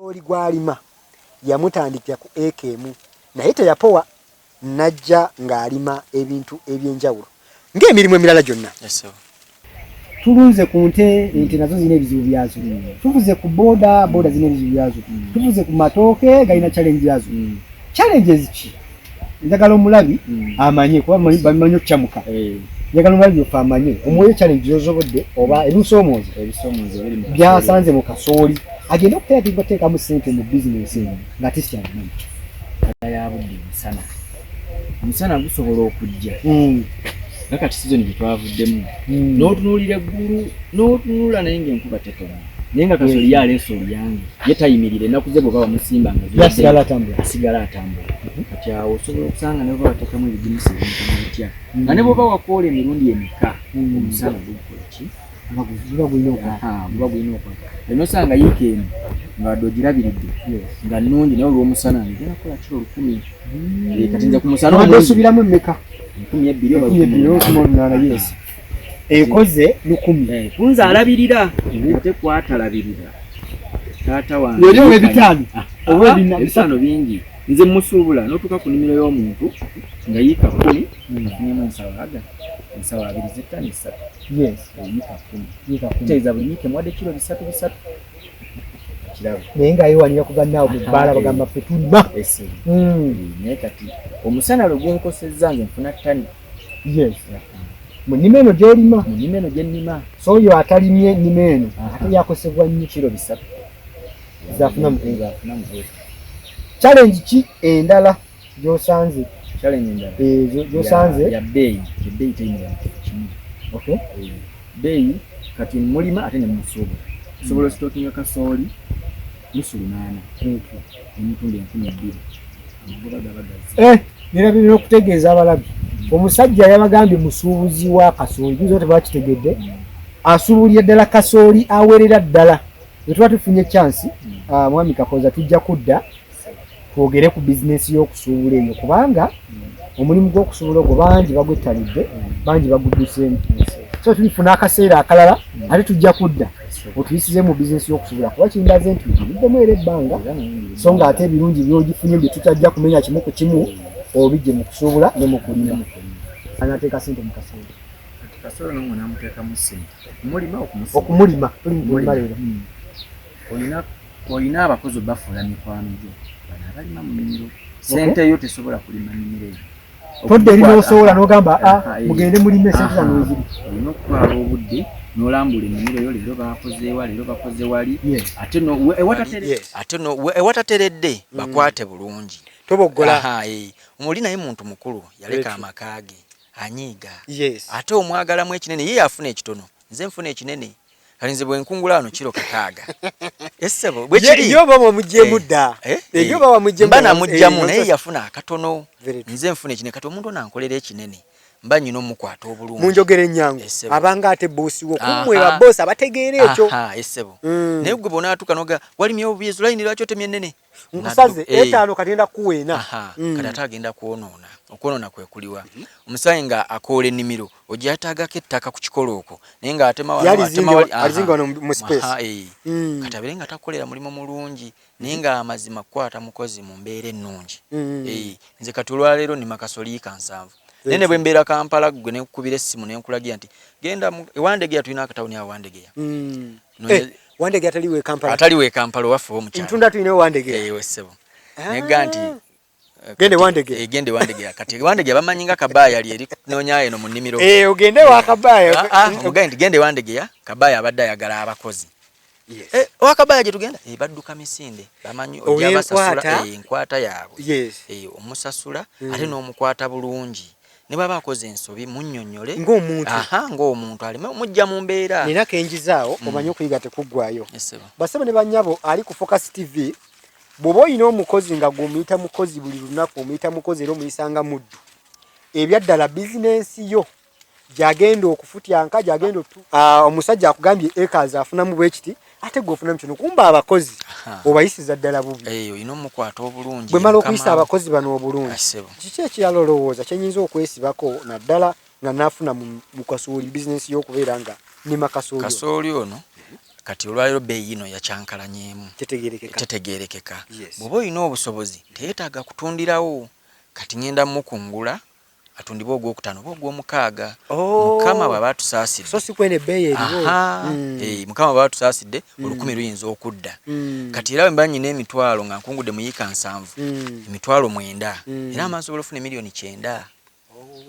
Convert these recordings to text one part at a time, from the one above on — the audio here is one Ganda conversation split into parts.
Oli gw'alima yamutandikira ku eka emu naye teyapowa n'ajja ng'alima ebintu eby'enjawulo ng'emirimu emirala gyonna. Tulunze ku nte, ente nazo zirina ebizibu byazo. Tuvuze ku boda, boda zirina ebizibu byazo. Tuvuze ku matooke, galina challenge yazo. Challenges ki? Njagala omulabi amanye kuba bamanyi okucamuka. Njagala omulabi waffe amanye omuweyo challenge zosobodde oba ebimusoomooza byasanze mu kasooli agende okuteekamu ssente mu bizinensi eno nga tekyabimanyi. Ya budde omusana, omusana gusobola okujja nga kati sizoni gye twavuddemu, n'otunuulira eggulu n'otunula naye ng'enkuba tetonya, naye nga kasooli ye aleese oluyange, ye tayimirira ennaku ze bw'oba wamusimba nga asigala atambula, asigala atambula. Kati awo osobola okusanga ne bw'oba wateekamu ebigimusa ebyenkana bitya, nga ne bw'oba wakoola emirundi emeka, omusana gukola ki? Guba gulina okwaka, guba gulina okwaka. Nosanga yiika eno nga wadde ogirabiridde nga nnungi, naye olw'omusana ng'egenda kukola kiro 1000. Kati nze ku musana obadde osubiramu emmeka? 2000 oba 1800. Yes, ekoze 1000. Kunze alabirira, ate kwatalabirira taata wange yoli ow'ebitaano oba ebina ebitaano bingi. Nze musuubula n'otuuka ku nnimiro y'omuntu nga yiika 10 afunyemu ensawo aga ensawo 2 z'ettani 3. Yiika 10 kitegeeza buli yiika emuwadde kiro 3 3. Kirabo naye nga yewanira ku bannaawe mu bbaala bagamba ffe tulima. Naye kati omusana lwe gunkosezza nze nfuna ttani. Yes, mu nnima eno gy'olima, mu nnima eno gye nnima. So oyo atalimye nnima eno ate yakosebwa nnyo. Kiro 3 zafuna mu eka. Challenge ki endala gy'osanze? Challenge endala gy'osanze ya bbeeyi. Ebbeeyi teyimirira mu kifo kimu. Okay. Bbeeyi kati mulima ate ne musuubula. Osobola ositookinga kasooli nusu 800 nemutunda 2000, amagoba gaba gazze. Nerabirira okutegeeza abalabi, omusajja yabagambye musuubuzi wa kasooli, tuyinza tebakitegedde, asuubulira ddala kasooli awerera ddala. Bwe tuba tufunye chance, mwami Kakoza, tujja kudda twogere ku bizinensi y'okusuubula eyo, kubanga omulimu gw'okusuubula ogwo bangi bagwettanidde, bangi bagudduseemu. So tulifuna akaseera akalala ate tujja kudda otuyisize mu bizinensi y'okusuubula, kuba kindaze nti ogiruddemu era ebbanga, so nga ate ebirungi by'ogifunye bye tutajja kumenya kimu ku kimu obijje mu kusuubula ne mu kulima. Anateeka ssente mu kasooli. Kasooli n'omwo n'amuteekamu ssente okumulima, okumusiba. Okumulima, tuli mu kulima leero. Olina abakozi obafuula mikwano gyo, bano abalima mu nnimiro, ssente yo tesobola kulima nnimiro eyo. Todda eri n'osobola n'ogamba a mugende mulime, sente zange weziri. Olina okutwala obudde n'olambula ennimiro yo, leero bakozeewa, leero bakoze wali, ate ewatateredde bakwate bulungi. Toboggola. Omuli naye muntu mukulu yaleka amaka ge anyiiga, ate omwagalamu ekinene, ye yafuna ekitono, nze nfuna ekinene. Kati nze bwe nkungula wano kiro 600, essebo bwekiri oba wamuggyemu dda, oba wamuggyemu mba namugyamu, naye yafuna akatono, nze nfuna ekinene. Kati omuntu ono ankolera ekinene mba nyina omukwata obulungi. Munjogera ennyangu, abanga ate boosi wo kummwe ba boosi abategeera ekyo. Essebo, naye gwe bw'onaatuuka noga walimye obubi, layini lwaki otemye ennene? Nkusaze etaano, kati ngenda kukuwa ena. Kati ate agenda kwonoona, okwonoona kwe kuliwa? Omusayi nga akoola ennimiro ojja yataagako ettaka ku kikolo okwo, naye ng'atema wano, atema wali alizinga wano mu space. Kati abeere nga takukolera mulimu mulungi, naye nga amazima kukwata mukozi mu mbeera ennungi. Nze kati olwaleero nnima kasooli yiika 70, naye ne bwe mbeera Kampala gwe nenkukubira essimu nenkulagira nti genda ewandegeya, tulina akatawuni awo Wandegeya. Wandegeya atali we Kampala, atali we Kampala owaffe omukyalo ntunda tulina Wandegeya. Ewe ssebo, nega nti gende Wandegeya, gende Wandegeya. Kati Wandegeya bamanyi nga Kabaaya ali eri noonya eno mu nnimiro. Ogende wa Kabaaya, omugaye nti gende Wandegeya, Kabaaya abadde ayagala abakozi. Owa Kabaaya gye tugenda, badduka misinde, bamanyi ojja basasula enkwata yaabwe. Omusasula ate n'omukwata bulungi, ne bw'aba akoze ensobi munnyonnyole ng'omuntu, ng'omuntu aleme mujja mu mbeera. Nina kenjizaawo, omanyi okuyiga tekuggwayo. Basebo ne bannyabo ali ku Focus TV, bw'oba olina omukozi nga gw'omuyita mukozi buli lunaku, omuyita mukozi era omuyisanga muddu, ebyaddala bizinensi yo gyagenda okufutyanka, gyagenda omusajja akugambye acres afunamu bwekiti, ate gwe ofunamu kino, kumba abakozi obayisiza ddala bubi. Olina omukwata obulungi. Bwe mala okuyisa abakozi bano obulungi, kiki ekirala olowooza kyenyinza okwesibako, naddala nga naafuna mu kasooli, bizinensi y'okubeera nga nnima kasooli? Kasooli ono. Kati olwaleero bbeeyi yino yakyankalanyemu, tetegeerekeka. Bw'oba olina obusobozi, teyeetaaga kutundirawo. Kati ŋŋenda mukungula atundibwe ogwokutaano oba ogwomukaaga. Oh. Mukama bw'aba atusaasidde. So si kweno ebbeeyi eriwo. Mukama bw'aba atusaasidde, 1000 luyinza okudda. Kati era bwe mba nnyina emitwalo nga nkungudde mu yiika 70, 90,000, era mba nsobola ofuna 90,000,000.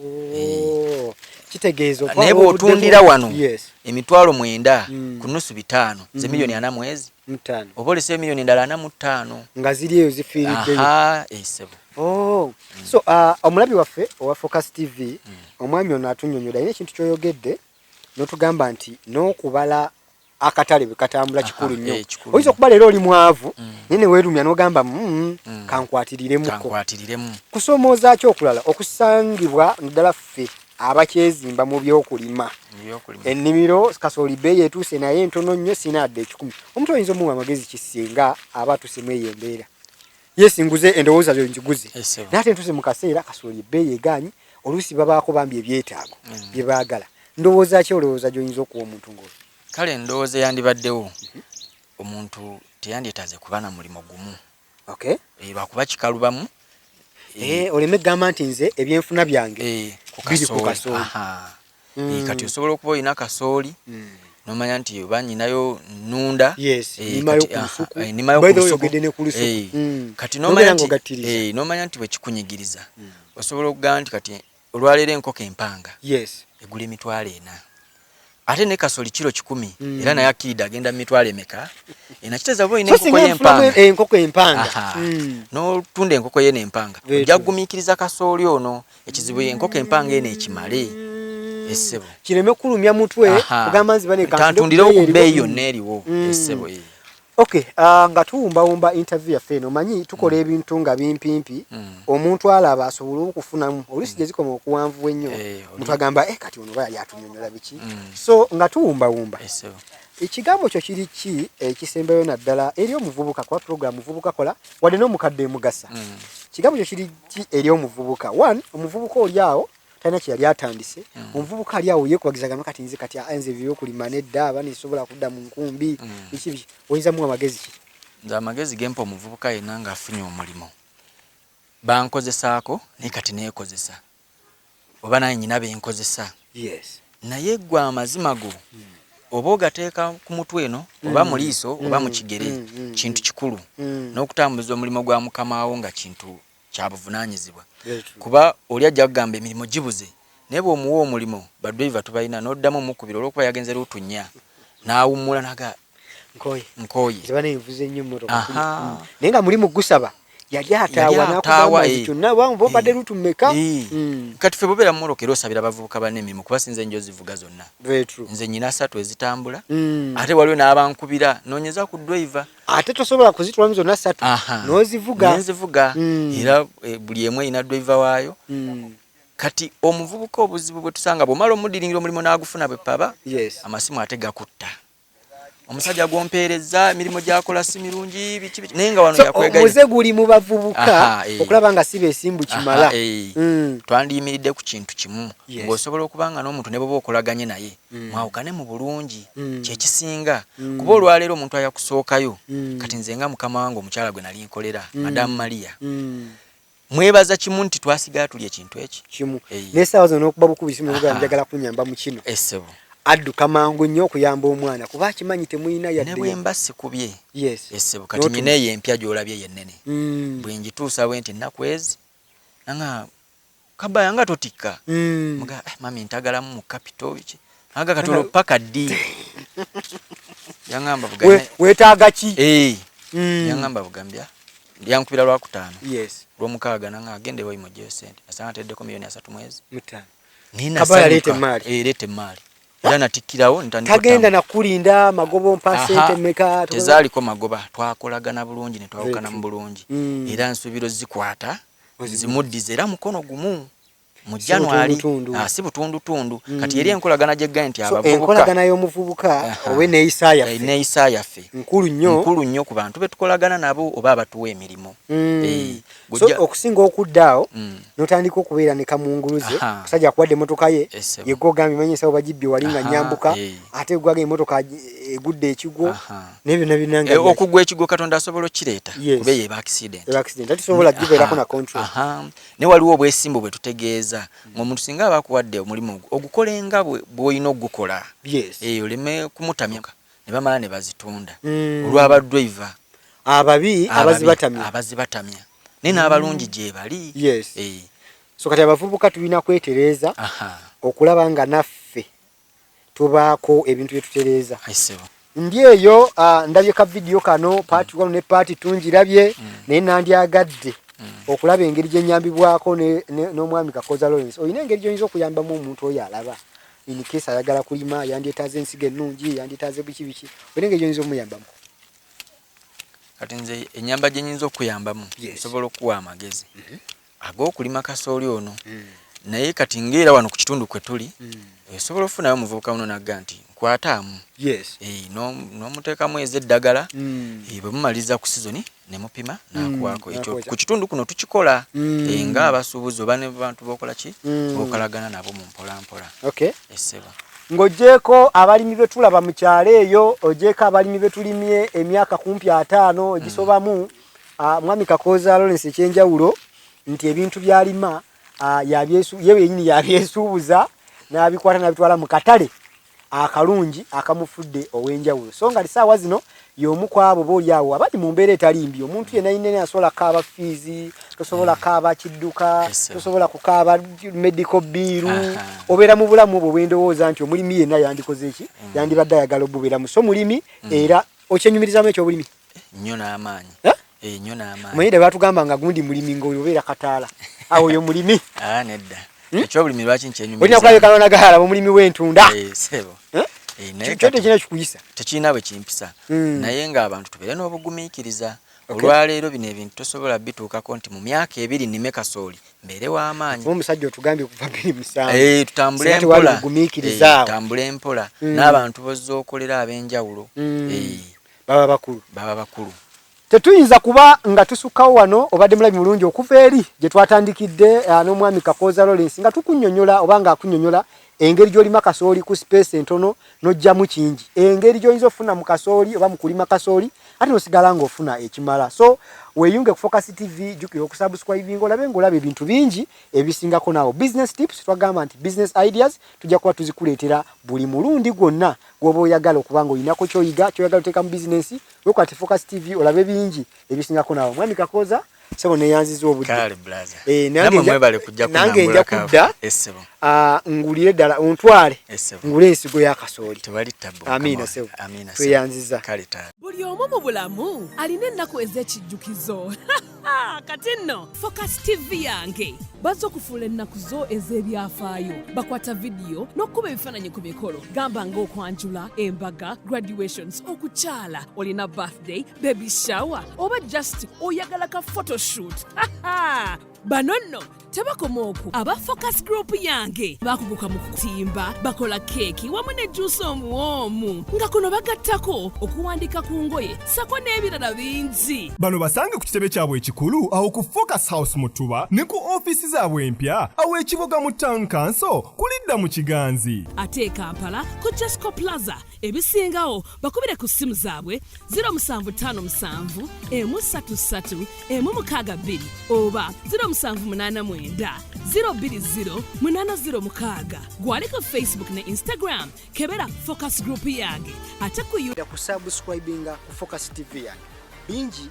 Oh. Kitegeeza okuba Naye obuddemu bw'otundira wano 90,000 ku nusu 500, ze 40,000,000 ezi. Mutaano. Oba oleseyo 45,000,000. Nga ziri eyo zifiiriddeyo. Aha, ssebo. Oh. So omulabi waffe owa Focus TV, omwami ono atunnyonnyola, alina ekintu ky'oyogedde n'otugamba nti n'okubala akatale bwe katambula kikulu nnyo. Kikulu Oyinza nnyo. okuba leero oli mwavu, naye ne weerumya n'ogamba, kankwatirire-muko. Kankwatiriremu. Kusoomooza ki okulala okusangibwa naddala ffe abakyezimba mu by'okulima? Mu by'okulima. Ennimiro kasooli bbeeyi etuuse naye ntono nnyo, sirina yadde 100. Omuntu oyinza omuwa amagezi ki singa aba atuuse mu eyo embeera? Yes, nguze endowooza yo njiguze. Naye ate ntuuse mu kaseera kasooli ebbeeyi egaanyi, oluusi babaako bambi ebyetaago bye baagala. Ndowooza ki olowooza gy'oyinza okuwa omuntu ng'oyo? Kale endowooza eyandibaddewo, omuntu teyandyetaaze kuba na mulimu gumu. Lwakuba kikalubamu. Oleme kugamba nti nze ebyenfuna byange ku biri ku kasooli. kasooli. Kati osobola okuba olina kasooli, n'omanya nti oba nnyinayo nnunda. Yes, nnimayo ku lusuku. Nnimayo By ku the way, lusuku. oyogedde ne ku lusuku. Kati N'obeera ng'ogattiriza. N'omanya nti bwe kikunyigiriza, osobola okugamba nti kati olwaleero enkoko empanga egula 400,000. Ate ne kasooli kiro 100, era naye akkiridde agenda mu mitwalo emeka? Ena kitegeeza bw'oba olina So enkoko singa y'empanga. nfunamu enkoko empanga. N'otunda enkoko ye n'empanga. Very Ojja true. kugumiikiriza kasooli ono, ekizibu enkoko empanga eno ekimale. Essebo. Kireme kulumya mutwe, kugamba nti bane kantunde Kantundirewo ku ku bbeeyi bbeeyi yonna eriwo. Essebo, eh. Okay, nga tuwumbawumba interview yaffe eno, omanyi tukola ebintu nga bimpimpi, omuntu alaba asobole okufunamu, oluusi gye zikoma okuwanvuwa ennyo, omuntu agamba, kati ono oba yali atunnyonnyola biki? So nga tuwumbawumba. Essebo. Ekigambo kyo kiri ki ekisembayo naddala eri omuvubuka, kuba program muvubuka kola, wadde n'omukadde emugasa. Ekigambo kyo kiri ki eri omuvubuka? One, omuvubuka oli awo talina kye yali atandise. Omuvubuka ali awo yeekubagiza agamba kati nze kati, nze ebyokulima nedda, aba nesobola kudda mu nkumbi, biki biki. Oyinza muwa amagezi ki? Nze amagezi ge mpa omuvubuka yenna ng'afunye omulimu, bankozesaako naye kati neekozesa, oba nange nnyina be nkozesa. Naye ggwe amazima go oba ogateeka ku mutwe eno, oba mu liiso, oba mu kigere, kintu kikulu. N'okutambuza omulimu gwa mukamaawo nga kintu kya buvunaanyizibwa. Kuba oli ajja kugamba emirimu gibuze, naye bw'omuwa omulimu, ba driver tubalina, n'oddamu omukubira olw'okuba yagenze luutu nnya, n'awummula n'aga Nkooye. Nkooye. Nze bane nvuze nnyo emmotoka. Naye nga mulimu gusaba, yali ataawa Yali n'akugamba ataawa, nti kyonna oba obadde luutu mmeka? Kati ffe bw'obeera mu mmotoka era osabira abavubuka banne emirimu, kuba sinze nnyo zivuga zonna. Very true. Nze nnyina 3 ezitambula, ate waliwo n'abankubira, noonyeza ku driver. Ate tosobola kuzitwalamu zonna 3, n'ozivuga. N'enzivuga. Era buli emu erina driver waayo. Kati omuvubuka obuzibu bwe tusanga, bw'omala omudiringira omulimu n'agufuna bwe paba, amasimu ate gakutta. Omusajja gw'ompeereza emirimu gy'akola si mirungi, biki biki, naye nga wano So, yakwegayirira. omuze guli mu bavubuka okulaba nga si beesimbu kimala. Twandiyimiridde ku kintu kimu, ng'osobola okuba nga n'omuntu ne bw'oba okolaganye naye, mwawukane mu bulungi, kye kisinga. Kuba olwaleero omuntu ayakusookayo, kati nze nga mukama wange omukyala gwe nali nkolera, Madam Maria, mwebaza kimu nti twasigala tuli ekintu eki. Kimu. N'essaawa zino n'okuba bukubi simu n'ogamba njagala kunnyamba mu kino. Essebo. Adduka mangu nnyo okuyamba omwana kuba akimanyi temulina yadde. Ne bwe mba sikubye. Essebo, kati nnyina eyo empya gy'olabye yennene. Bwe ngituusa bwe nti ennaku ezi, nanga kabaya nga totikka. Muga, mami ntagalamu mu capital biki. Aga kati olwo paka ddi? Yangamba bugambye. Weetaaga ki? Yangamba bugambya. Yankubira lwakutaano. Lwomukaaga nanga agende ewa Imoja ssente. Nasanga ateereddeko 30,000,000 mwezi. Mutaano. Nina Kabaya sanyuka. leeta emmaali. Leeta emmaali. Era natikkirawo ntandika Tagenda ottamba. nakulinda magoba ompa ssente mmeka, Tezaaliko magoba, twakolagana bulungi ne twawukana mu bulungi. Era nsuubira ozikwata, Ozimuddize. nzimuddize era mukono gumu. Mu January si butundutundu. Kati eri enkolagana gyeggaye nti abavubuka, enkolagana y'omuvubuka oba eneeyisa yaffe, eneeyisa yaffe nkulu nnyo, nkulu nnyo ku bantu betukolagana nabo oba abatuwa emirimu. So okusinga okudda awo n'otandika okubeera ne kamunguluze, musajja akuwadde emmotoka ye, yegwe ogambye manyi ensawo bagibbye wali nga nyambuka, ate gwagambye emmotoka egudde ekigwo n'ebyo byonna byonna nga okugwa ekigwo Katonda asobola okukireeta kuba eyo eba accident, eba accident ate tosobola gibeerako na control. Naye waliwo obwesimbu bwe tutegeeza ng'omuntu singa aba akuwadde omulimu ogwo ogukole nga bw'olina okugukola, oleme kumutamya ne bamala ne bazitunda olw'aba driver ababi abazibatamya, abazibatamya naye n'abalungi gye bali. So kati abavubuka tulina kwetereeza okulaba nga naffe tubaako ebintu bye tutereeza. Ndi eyo ndabye ka vidiyo kano part 1 ne part 2 ngirabye, naye nandyagadde okulaba engeri gye nyambibwako n'omwami Kakooza Lawrence. Olina engeri gy'oyinza okuyambamu omuntu oyo alaba in case ayagala kulima, yandyetaaze ensigo ennungi, yandyetaaze biki biki, olina engeri gy'oyinza omuyambamu? Kati nze ennyamba gye nyinza okuyambamu, nsobola okuwa amagezi ag'okulima kasooli ono, naye kati ng'era wano ku kitundu kwe tuli osobola okufunayo omuvubuka muno nagga nti nkwataamu, n'omuteekamu ez'eddagala, bwe mumaliza ku sizoni ne mupima n'akuwaako. Ekyo ku kitundu kuno tukikola ng'abasuubuzi oba ne bantu b'okola ki, b'okolagana nabo mu mpolampola. Essebo. Ng'oggyeeko abalimi be tulaba mu kyalo eyo, oggyeeko abalimi be tulimye emyaka kumpi 50 egisobamu, mwami Kakooza Lawrence ekyenjawulo nti ebintu by'alima ye yennyini yabyesuubuza n'abikwata n'abitwala mu katale akalungi akamufudde ow'enjawulo. So nga lisaawa zino y'omu ku abo booli awo abali mu mbeera etali mbi. Omuntu yenna yenna asobola kukaaba fiizi, tosobola kukaaba kidduka, tosobola kukaaba medical bill, obeera mu bulamu obwo bwendowooza nti omulimi yenna yandikoze eki, yandibadde ayagala obubeeramu. So mulimi era okyenyumirizamu ekyobulimi nnyo n'amaanyi. Nnyo n'amaanyi. Omanyire batugamba nga gundi mulimi ng'oyo obeera kataala, awo oyo mulimi. Nedda. Ekyobulimi lwaki nkyenyumiriza? Olina kulabika nonagala omulimi w'entunda. Ssebo. Kyo tekirina kikuyisa? Tekirina bwe kimpisa. Naye ng'abantu tubeere n'obugumiikiriza. Olwaleero bino ebintu tosobola bituukako nti mu myaka 2 nnime kasooli mbeere w'amaanyi. Omusajja otugambye kuva 2007. Tutambule mpola. Tutambule mpola. N'abantu b'ozza okolera ab'enjawulo. Baba bakulu. Baba bakulu. Tetuyinza kuba nga tusukkawo wano. Obadde mulabi mulungi okuva eri gye twatandikidde n'omwami Kakooza Lawrence nga tukunnyonnyola oba ng'akunnyonnyola engeri gy'olima kasooli ku space entono n'oggyamu kingi, engeri gy'oyinza okufuna mu kasooli oba mu kulima kasooli ate n'osigala ng'ofuna ekimala. So weeyunge ku Focus TV, jjukira okusubscribinga olabe ng'olaba ebintu bingi ebisingako naawo. Business tips, twagamba nti business ideas tujja kuba tuzikuleetera buli mulundi gwonna gw'oba oyagala okuba ng'olinako ky'oyiga, ky'oyagala oteeka mu bizinensi. Wekwate Focus TV olabe bingi ebisingako naawo. Mwami Kakooza, ssebo neeyanziza obudde. Nange nja kudda ngulire ddala ontwale ngule ensigo ya kasooli. Amiina ssebo, tweyanziza. Buli omu mu bulamu alina ennaku ez'ekijjukizo. Kati nno Focus TV yange bazze okufuula ennaku zo ez'ebyafaayo. Bakwata vidiyo n'okukuba ebifaananyi ku mikolo, gamba ng'okwanjula, embaga, graduations, okukyala, olina birthday, baby shower oba just oyagala ka photoshoot. Bano nno tebakoma okwo. Aba Focus Group yange bakuguka mu kutimba, bakola keeki wamu ne juusi omuwoomu, nga kuno bagattako okuwandika ku ngoye sako n'ebirala bingi. Bano basange ku kitebe kyabwe ekikulu awo ku Focus House mu Ttuba ne ku ofiisi zaabwe empya awo ekiboga mu Town Council kulidda mu Kiganzi. Ate e Kampala ku Jesco Plaza. Ebisingawo bakubire ku ssimu zaabwe 0757 133 162 oba 0789 020 806. Gwali ku Facebook ne Instagram, kebera Focus Group yange ate ku kusubscribinga ku Focus TV yange bingi.